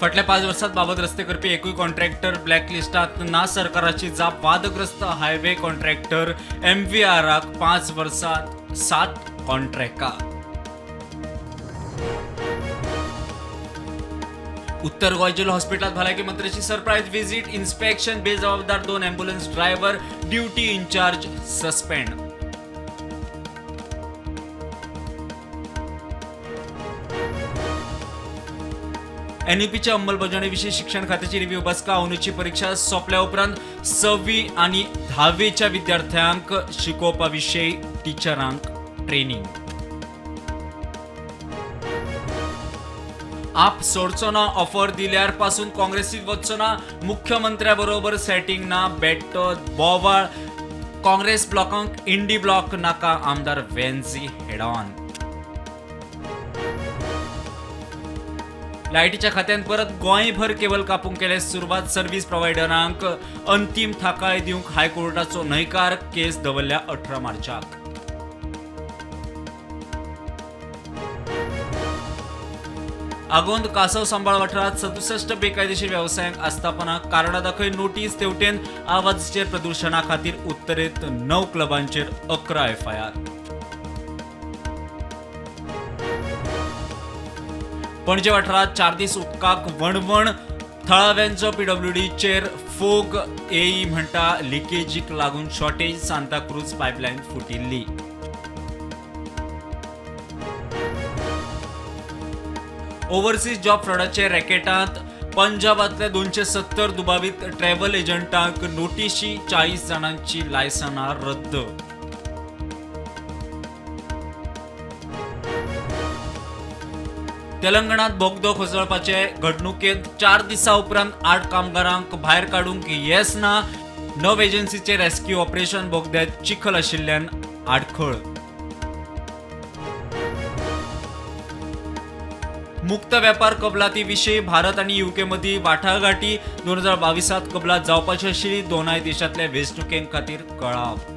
फाटल्या 5 वर्सात बाबत रस्ते करपी एकूय कॉन्ट्रॅक्टर ब्लॅकलिस्टात ना. सरकाराची जाप. वादग्रस्त हायवे कॉन्ट्रॅक्टर एमव्हीआराक 5 वर्सात 7 कॉन्ट्रॅक्टां. उत्तर गोंय जिल्हो हॉस्पिटलात भलायकी मंत्र्याची सरप्राईज व्हिजिट. इन्स्पेक्शन. बेजबाबदार 2 ambulance driver, duty incharge suspend. एनईपीच्या अंमलबजावणीविषयी शिक्षण खात्याची रिव्ह्यू बसका. अंदूची परीक्षा सोंपल्या उपरांत 6वी आनी 10वीच्या विद्यार्थ्यांक शिकोवपा विशीं टिचरांक ट्रेनिंग. आप सोडचो ना ऑफर दिल्यार पासून काँग्रेसीत वचचो ना. मुख्यमंत्र्याबरोबर सेटिंग ना. बेट्टो बोवाळ. काँग्रेस ब्लॉकांक इंडी ब्लॉक नाका. आमदार वेन्झी हेडॉन. लायटीच्या खात्यान परत गोंयभर केबल कापूंक केले सुरवात. सर्व्हिस प्रोव्हायडरांक अंतीम थाकाय दिवंक हायकोर्टाचो न्हयकार. केस दवरल्या 18 मार्चाक. आगोंद कासव सांबाळ वाठारात 67 बेकायदेशीर वेवसायांक आस्थापना. कारणां दाखय नोटीस. तेवटेन आवाजाचेर प्रदुशणा खातीर उत्तरेंत 9 क्लबांचेर 11 एफआयआर. पणजे वाठारात 4 दीस उदकाक वणवण. थळाव्यांचो पीडब्ल्यूडीचेर फोग. एई म्हणटा लिकेजीक लागून शॉर्टेज. सांताक्रूज पायपलायन फुटिल्ली. ओव्हरसीज जॉब फ्रॉडाचे रॅकेटांत पंजाबांतल्या 270 दुबावीत ट्रॅव्हल एजंटांक नोटिशी. 40 जाणांची लायसनां रद्द. तेलंगणात बोगदो कोसळपाचे घडणुकेंत 4 दिसां उपरांत 8 कामगारांक भायर काडूंक येस ना. 9 एजन्सीचे रेस्क्यू ऑपरेशन. बोगद्यात चिखल आशिल्ल्यान आडखळ. मुक्त व्यापार कबलाती विशीं भारत आनी युके मदीं वाटाघाटी. 2022 कबलात जावपाची आशिल्ली. दोनाय देशांतल्या वेंचणुके खातीर कळाव.